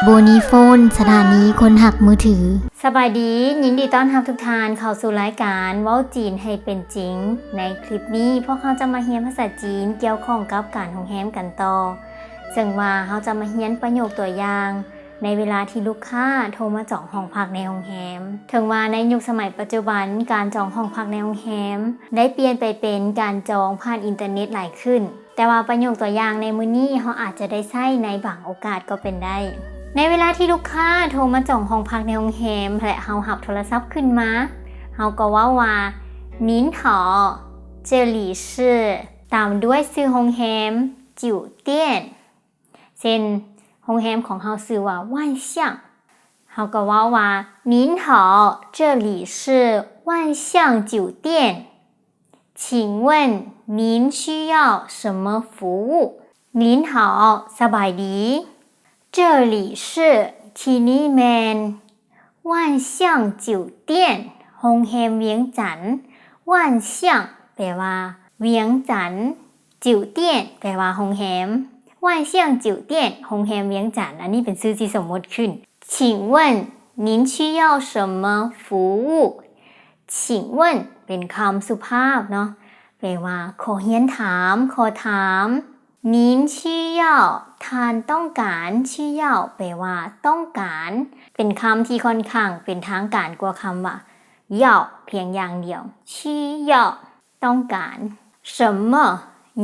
โบนีโฟน สถานีคนหักมือถือ ສະບາຍດີ, ຍິນດີຕ້ອນຮັບທຸກທ່ານເຂົ້າສູ່ລາຍການເວົ້າຈີນໃຫ້ເປັນຈິງ. ໃນຄລິບນີ້ ພວກເຮົາຈະມາຮຽນພາສາຈີນກ່ຽວຂ້ອງກັບການໂຮງແຮມກັນຕໍ່, ເຊິ່ງວ່າເຮົາຈະມາຮຽນປະໂຫຍກຕົວຢ່າງ ໃນເວລາທີ່ລູກຄ້າໂທມາຈອງຫ້ອງພັກໃນໂຮງແຮມ. ເຖິງວ່າໃນຍຸກສະໄໝປັດຈຸບັນ ການຈອງຫ້ອງພັກໃນໂຮງແຮມໄດ້ປ່ຽນໄປເປັນການຈອງຜ່ານອິນເຕີເນັດຫຼາຍຂຶ້ນ, ແຕ່ວ່າປະໂຫຍກຕົວຢ່າງໃນມື້ນີ້ ເຮົາອາດຈະໄດ້ໃຊ້ໃນບາງໂອກາດກໍເປັນໄດ້. ໃນເວລາທີ່ລູກຄ້າໂທມາຈອງຫ້ອງພັກໃນໂຮງແຮມ ແລະ ເຮົາຮັບໂທລະສັບຂຶ້ນມາ, ເຮົາກໍເວົ້າວ່າ 您好, 这里是 ຕາມດ້ວຍຊື່ໂຮງແຮມ 酒店. ເຊັ່ນ ໂຮງແຮມຂອງເຮົາຊື່ວ່າ 万象, ເຮົາກໍເວົ້າວ່າ 您好, 这里是万象酒店, 请问您需要什么服务? 您好, ສະບາຍດີ. 这里是 ທີ່ນີ້ແມ່ນ 万象酒店 ໂຮງແຮມວຽງຈັນ. 万象 ແປວ່າວຽງຈັນ, 酒店 ແປວ່າໂຮງແຮມ. 万象酒店 ໂຮງແຮມວຽງຈັນ, ອັນນີ້ເປັນຊື່ທີ່ສົມມຸດຂຶ້ນ. 请问您需要什么服务? 请问 ເປັນຄຳສຸພາບເນາະ, ແປວ່າຂໍຮຽນຖາມ, ຂໍຖາມ. 您需要 ທ່ານຕ້ອງການ, 需要 ແປວ່າຕ້ອງການ, ເປັນຄຳທີ່ຂ້ອນຂ້າງເປັນທາງການກວ່າຄຳວ່າ 要 ພຽງຢ່າງດຽວ. 需要 ຕ້ອງການ. 什么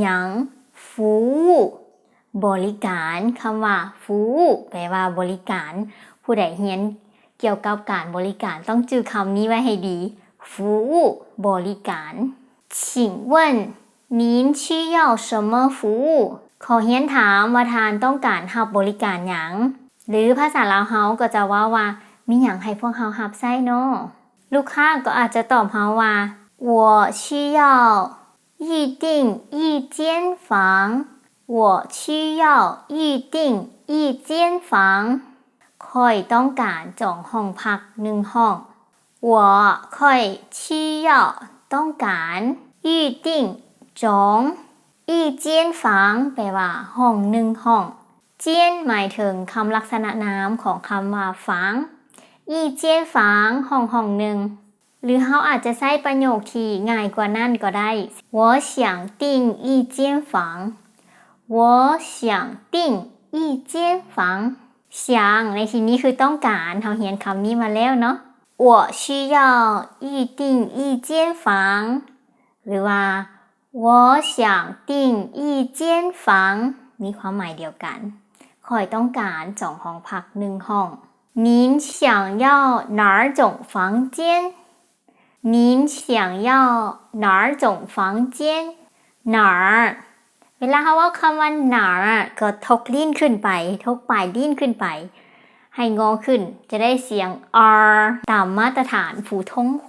ຫຍັງ. 服务 ບໍລິການ. ຄຳວ່າ 服务 ແປວ່າບໍລິການ. ຜູ້ໃດຮຽນກ່ຽວກັບການບໍລິການ ຕ້ອງຈື່ຄຳນີ້ໄວ້ໃຫ້ດີ. 服务 ບໍລິການ. 请问您需要什么服务? ຂໍຮຽນຖາມວ່າທ່ານຕ້ອງການຮັບບໍລິການຫຍັງ? ຫຼືພາສາລາວເຮົາກໍຈະເວົ້າວ່າ ມີຫຍັງໃຫ້ພວກເຮົາຮັບໃຊ້ນໍ? ລູກຄ້າກໍອາດຈະຕອບເຮົາວ່າ 我需要预订一间房. 我需要预订一间房. ຂ້ອຍຕ້ອງການຈອງຫ້ອງພັກໜຶ່ງຫ້ອງ. 我 ຂ້ອຍ 需要 ຕ້ອງການ 预订 ຈອງ 一间房 ແປວ່າຫ້ອງໜຶ່ງຫ້ອງ. 间 ໝາຍເຖິງຄຳລັກສະນະນາມຂອງຄຳວ່າ 房. 一间房 ຫ້ອງຫ້ອງໜຶ່ງ. ຫຼືເຮົາອາດຈະໃຊ້ປະໂຫຍກທີ່ງ່າຍກວ່ານັ້ນກໍໄດ້ 我想订一间房. 我想订一间房. 想 ໃນທີ່ນີ້ຄືຕ້ອງການ, ເຮົາຮຽນຄຳນີ້ມາແລ້ວເນາະ. 我需要预订一间房 ຫຼືວ່າ 我想订一间房 ມີຄວາມໝາຍດຽວກັນ. ຂ້ອຍຕ້ອງການຈອງຫ້ອງພັກໜຶ່ງຫ້ອງ. 您想要哪种房间? 您想要哪种房间? 哪儿 ເວລາເຮົາເວົ້າຄຳວ່າ 哪儿 ກໍທົກລີ້ນຂຶ້ນໄປ, ທົກປາຍລີ້ນຂຶ້ນໄປ ໃຫ້ງໍຂຶ້ນ, ຈະໄດ້ສຽງ r ຕາມມາດຕະຖານ 普通话.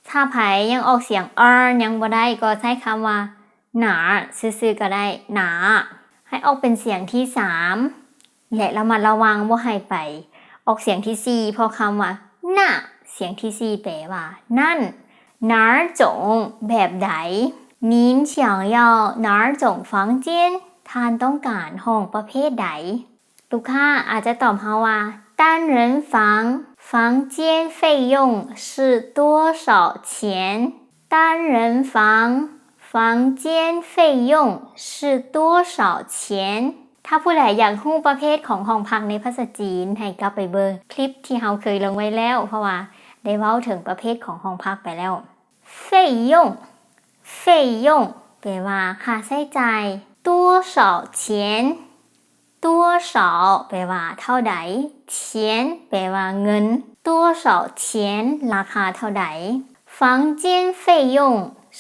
ຖ້າໃຜຍັງອອກສຽງ r ຍັງບໍ່ໄດ້ ກໍໃຊ້ຄຳວ່າ 哪儿 ຊື່ໆກໍໄດ້ 哪 ໃຫ້ອອກເປັນສຽງທີສາມ ແລະ ລະມັດລະວັງບໍ່ໃຫ້ໄປອອກສຽງທີສີ່ ເພາະຄຳວ່າ 那 ສຽງທີສີ່ແປວ່າ ນັ້ນ. 哪种 ແບບໃດ? 您想要哪种房间? ທ່ານຕ້ອງການຫ້ອງປະເພດໃດ? ລູກຄ້າອາດຈະຕອບເຮົາວ່າ 单人房 房间费用是多少钱? 单人房 房间费用是多少钱? ຖ້າຜູ້ໃດຢາກຮູ້ປະເພດຂອງຫ້ອງພັກໃນພາສາຈີນ ໃຫ້ກັບໄປເບິ່ງຄລິບທີ່ເຮົາເຄີຍລົງໄວ້ແລ້ວ ເພາະວ່າໄດ້ເວົ້າເຖິງປະເພດຂອງຫ້ອງພັກໄປແລ້ວ. 费用 费用 ແປວ່າຄ່າໃຊ້ຈ່າຍ. 多少钱? 多少 ແປວ່າເທົ່າໃດ. 钱 ແປວ່າເງິນ. 多少钱? ລາຄາເທົ່າໃດ. 房间费用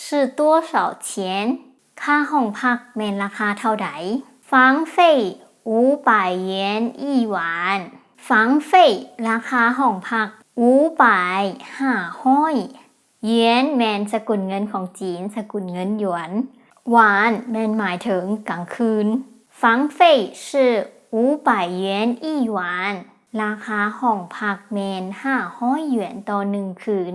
是多少钱? ຄ່າຫ້ອງພັກແມ່ນລາຄາເທົ່າໃດ? 房费五百元一晚. 房费 ລາຄາຫ້ອງພັກ. 五百 ຫ້າຮ້ອຍ. 元 ແມ່ນສະກຸນເງິນຂອງຈີນ, ສະກຸນເງິນຢວນ. 晚 ແມ່ນໝາຍເຖິງກາງຄືນ. 房费是五百元一晚. ລາຄາຫ້ອງພັກແມ່ນຫ້າຮ້ອຍຢວນຕໍ່ໜຶ່ງຄືນ.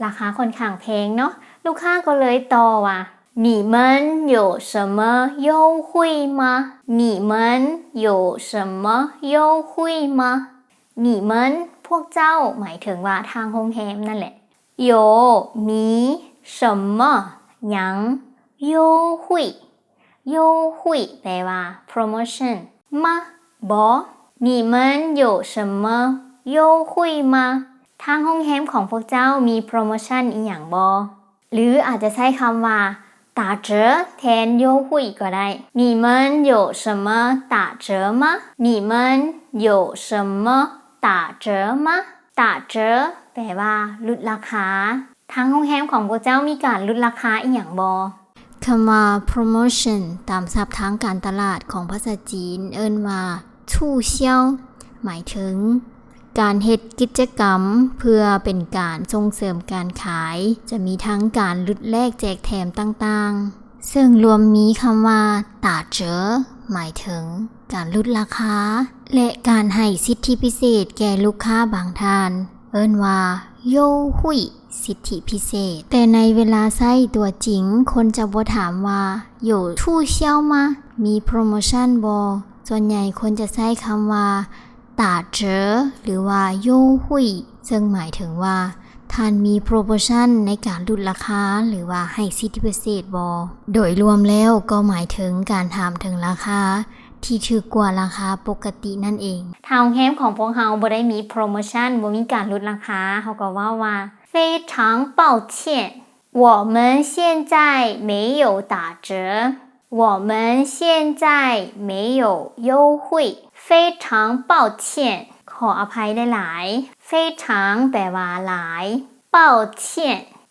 ລາຄາຂ້ອນຂ້າງແພງເນາະ. ລູກຄ້າກໍເລີຍຕໍ່ວ່າ你们有什么优惠吗？你们有什么优惠吗？你们 ພວກເຈົ້າ ໝາຍເຖິງວ່າທາງໂຮງແຮມນັ້ນແຫຼະ. 有 ມີ 什么 ຫຍັງ 优惠 优惠 ແປວ່າ ໂປຣໂມຊັນ 吗 ບໍ່. 你们有什么优惠吗？ ທາງໂຮງແຮມຂອງພວກເຈົ້າມີໂປຣໂມຊັນອີ່ຫຍັງບໍ່? ຫຼື ອາດຈະໃຊ້ຄຳວ່າ 打折 ແທນ 优惠 ກໍໄດ້. 你们有什么打折吗？你们有什么打折吗？打折 ແປວ່າ ຫຼຸດລາຄາ. ທາງໂຮງແຮມຂອງພວກເຈົ້າມີການຫຼຸດລາຄາອີ່ຫຍັງບໍ່? ຄຳວ່າ ໂປຣໂມຊັນ ຕາມສັບທາງການຕະຫຼາດຂອງພາສາຈີນເອີ້ນວ່າ 促销 ໝາຍເຖິງ ການເຮັດກິດຈະກຳເພື່ອເປັນການສົ່ງເສີມການຂາຍ, ຈະມີທັງການຫຼຸດແລກແຈກແຖມຕ່າງໆ, ເຊິ່ງລວມມີຄຳວ່າ 打折 ໝາຍເຖິງການຫຼຸດລາຄາ ແລະ ການໃຫ້ສິດທິພິເສດແກ່ລູກຄ້າບາງທ່ານ, ເອີ້ນວ່າ 优惠 ສິດທິພິເສດ. ແຕ່ໃນເວລາໃຊ້ຕົວຈິງ, ຄົນຈະບໍ່ຖາມວ່າ 有促销吗 ມີໂປຣໂມຊັນບໍ່? ສ່ວນໃຫຍ່ຄົນຈະໃຊ້ຄຳວ່າ 打折 ຫຼືວ່າ 优惠 ເຊິ່ງໝາຍເຖິງວ່າ ທ່ານມີໂປຣໂມຊັນໃນການຫຼຸດລາຄາ ຫຼືວ່າໃຫ້ສິດທິພິເສດບໍ່? ໂດຍລວມແລ້ວກໍໝາຍເຖິງການຖາມເຖິງລາຄາທີ່ຖືກກວ່າລາຄາປົກກະຕິນັ້ນເອງ. ທາງໂຮງແຮມຂອງພວກເຮົາບໍ່ໄດ້ມີໂປຣໂມຊັນ, ບໍ່ມີການຫຼຸດລາຄາ, ເຮົາກໍເວົ້າວ່າ 非常抱歉 我们现在没有打折，我们现在没有优惠，非常抱歉 ຂໍອະໄພຫຼາຍໆ. 非常 ແປວ່າ ຫຼາຍ 抱歉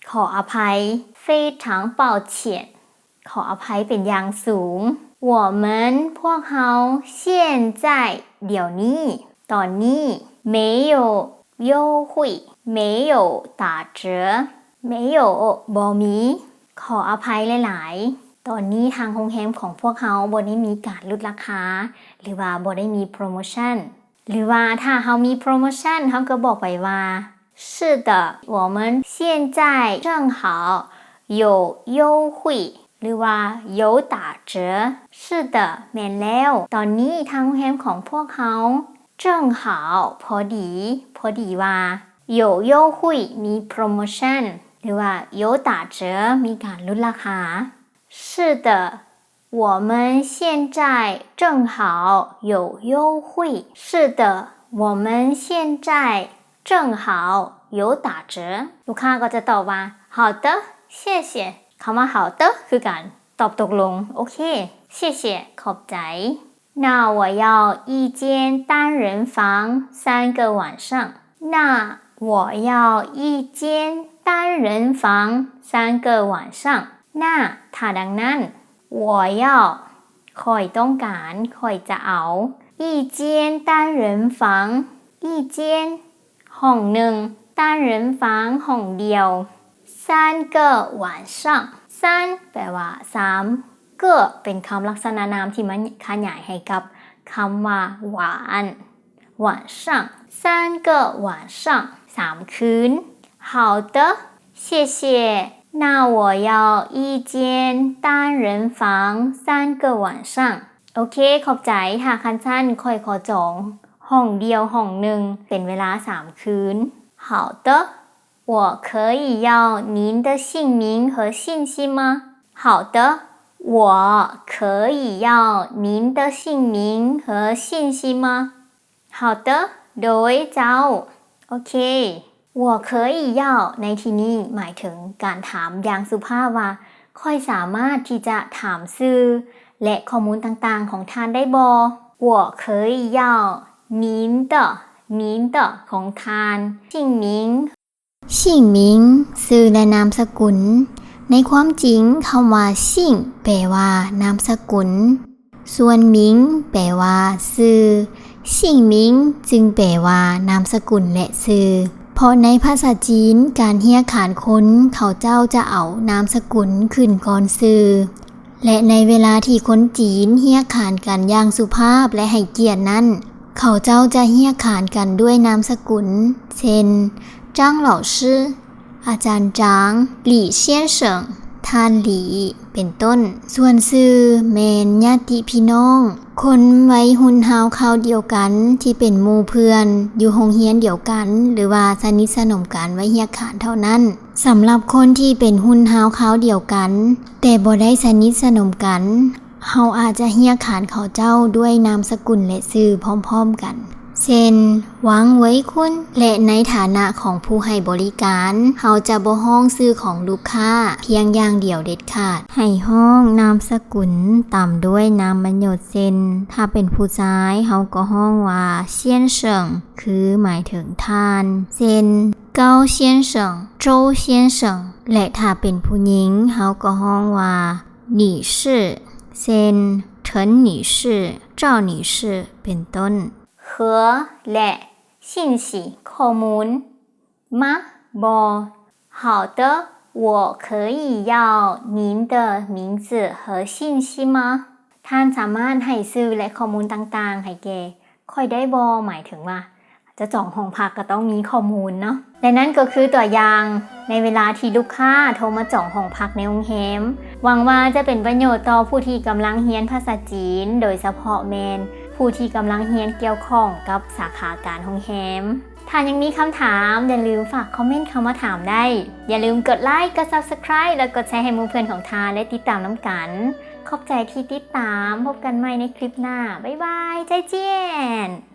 ຂໍອະໄພ 非常抱歉 ຂໍອະໄພເປັນຢ່າງສູງ. 我们 ພວກເຮົາ 现在 ດຽວນີ້ ຕອນນີ້ 没有 优惠 没有打折 没有 ບໍ່ມີ ຂໍອະໄພຫຼາຍໆ. ຕອນນີ້ທາງໂຮງແຮມຂອງພວກເຮົາບໍ່ໄດ້ມີການຫຼຸດລາຄາ ຫຼືວ່າບໍ່ໄດ້ມີໂປຣໂມຊັນ. ຫຼືວ່າຖ້າເຮົາມີໂປຣໂມຊັນ ເຮົາກໍບອກໄປວ່າ 是的，我们现在正好有优惠 ຫຼືວ່າ 有打折. 是的 ແມ່ນແລ້ວ ຕອນນີ້ທາງໂຮງແຮມຂອງພວກເຮົາ 正好 ພໍດີ ພໍດີວ່າ 有优惠 ມີໂປຣໂມຊັນ ຫຼືວ່າ 有打折 ມີການຫຼຸດລາຄາ. 是的，我们现在正好有优惠。是的，我们现在正好有打折。 ລູກຄ້າກໍຈະຕອບວ່າ 好的，谢谢。 ຄຳວ່າ 好的 ຄືການຕອບຕົກລົງ ໂອເຄ 谢谢 ຂອບໃຈ. 那我要一间单人房三个晚上。那我要一间单人房三个晚上。那 ຖ້າດັ່ງນັ້ນ 我要 ຂ້ອຍຕ້ອງການ ຂ້ອຍຈະເອົາ 一间单人房 一间 ຫ້ອງໜຶ່ງ 单人房 ຫ້ອງດຽວ 三个晚上 三 ແປວ່າ ສາມ 个 ເປັນຄຳລັກສະນະນາມທີ່ມາຂະຫຍາຍໃຫ້ກັບຄຳວ່າ 晚 晚上 三个晚上 ສາມຄືນ. 好的，谢谢。那我要一间单人房三个晚上。 ໂອເຄ ຂອບໃຈ ຖ້າຄັນຊັ້ນ ຂ້ອຍຂໍຈອງຫ້ອງດຽວຫ້ອງໜຶ່ງ ເປັນເວລາສາມຄືນ. 好的，我可以要您的姓名和信息吗？好的，我可以要您的姓名和信息吗？ 好的 ໂດຍເຈົ້າ ໂອເຄ. 我可以要 ໃນທີ່ນີ້ໝາຍເຖິງການຖາມຢ່າງສຸພາບວ່າ ຂ້ອຍສາມາດທີ່ຈະຖາມຊື່ ແລະ ຂໍ້ມູນຕ່າງໆຂອງທ່ານໄດ້ບໍ່? 我可以要您的 您的 ຂອງທ່ານ 姓名 姓名 ຊື່ ແລະ ນາມສະກຸນ. ໃນຄວາມຈິງ ຄຳວ່າ 姓 ແປວ່າ ນາມສະກຸນ, ສ່ວນ 名 ແປວ່າ ຊື່, 姓名 ຈຶ່ງແປວ່າ ນາມສະກຸນ ແລະ ຊື່. ເພາະໃນພາສາຈີນ ການຮຽກຂານຄົນ ເຂົາເຈົ້າຈະເອົານາມສະກຸນຂຶ້ນກ່ອນຊື່. ແລະ ໃນເວລາທີ່ຄົນຈີນຮຽກຂານກັນຢ່າງສຸພາບ ແລະ ໃຫ້ກຽດນັ້ນ, ເຂົາເຈົ້າຈະຮຽກຂານກັນດ້ວຍນາມສະກຸນ ເຊັ່ນ 张老师 ອາຈານຈາງ, 李先生ທ່ານຫຼີ ເປັນຕົ້ນ. ສ່ວນຊື່ແມ່ນຍາດຕິພີ່ນ້ອງ, ຄົນໄວຮຸ່ນຮາວຄາວດຽວກັນທີ່ເປັນໝູ່ເພື່ອນ ຢູ່ໂຮງຮຽນດຽວກັນ ຫຼືວ່າສະໜິດສະໜົມກັນໄວ້ຮຽກຂານເທົ່ານັ້ນ. ສຳລັບຄົນທີ່ເປັນຮຸ່ນຮາວຄາວດຽວກັນ ແຕ່ບໍ່ໄດ້ສະໜິດສະໜົມກັນ, ເຮົາອາດຈະຮຽກຂານເຂົາເຈົ້າດ້ວຍນາມສະກຸນ ແລະ ຊື່ພ້ອມໆກັນ ເຊັ່ນ ວັງເຫວີຍຄຸນ ແລະ ໃນຖານະຂອງຜູ້ໃຫ້ບໍລິການ, ເຮົາຈະບໍ່ຮ້ອງຊື່ຂອງລູກຄ້າພຽງຢ່າງດຽວເດັດຂາດ. ໃຫ້ຮ້ອງນາມສະກຸນຕາມດ້ວຍນາມມະຍົດ ເຊັ່ນ ຖ້າເປັນຜູ້ຊາຍ ເຮົາກໍຮ້ອງວ່າ ເຊຍນເສີງ ຄືໝາຍເຖິງທ່ານ, ເຊັ່ນ ເກົາເຊຍນເສີງ, ໂຈເຊຍນເສີງ ແລະ ຖ້າເປັນຜູ້ຍິງ ເຮົາກໍຮ້ອງວ່າ ໜີ່ຊື່ ເຊັ່ນ ເຖິນໜີ່ຊື່, ເຈົ້າໜີ່ຊື່ ເປັນຕົ້ນ. 和 ແລະ 信息 ຂໍ້ມູນ 吗 ບໍ່ 好的 我可以要您的名字和信息吗 ທ່ານສາມາດໃຫ້ຊື່ ແລະ ຂໍ້ມູນຕ່າງໆໃຫ້ແກ່ຂ້ອຍໄດ້ບໍ່ ໝາຍເຖິງວ່າ ຈະຈອງຫ້ອງພັກກໍຕ້ອງມີຂໍ້ມູນເນາະ ແລະ ນັ້ນກໍຄືຕົວຢ່າງໃນເວລາທີ່ລູກຄ້າໂທມາຈອງຫ້ອງພັກໃນໂຮງແຮມ. ຫວັງວ່າຈະເປັນປະໂຫຍດຕໍ່ຜູ້ທີ່ກຳລັງຮຽນພາສາຈີນ, ໂດຍສະເພາະແມ່ນຜູ້ທີ່ກຳລັງຮຽນກ່ຽວຂ້ອງກັບສາຂາການໂຮງແຮມ. ຖ້າຍັງມີຄຳຖາມ, ຢ່າລືມຝາກຄອມເມັນເຂົ້າມາຖາມໄດ້. ຢ່າລືມກົດໄລ, ກົດ Subscribe ແລະ ກົດແຊໃຫ້ໝູ່ເພື່ອນຂອງທ່ານໄດ້ຕິດຕາມນຳກັນ. ຂອບໃຈທີ່ຕິດຕາມ. ພົບກັນໃໝ່ໃນຄລິບໜ້າ. ບາຍບາຍ. ໃຈຈຽນ.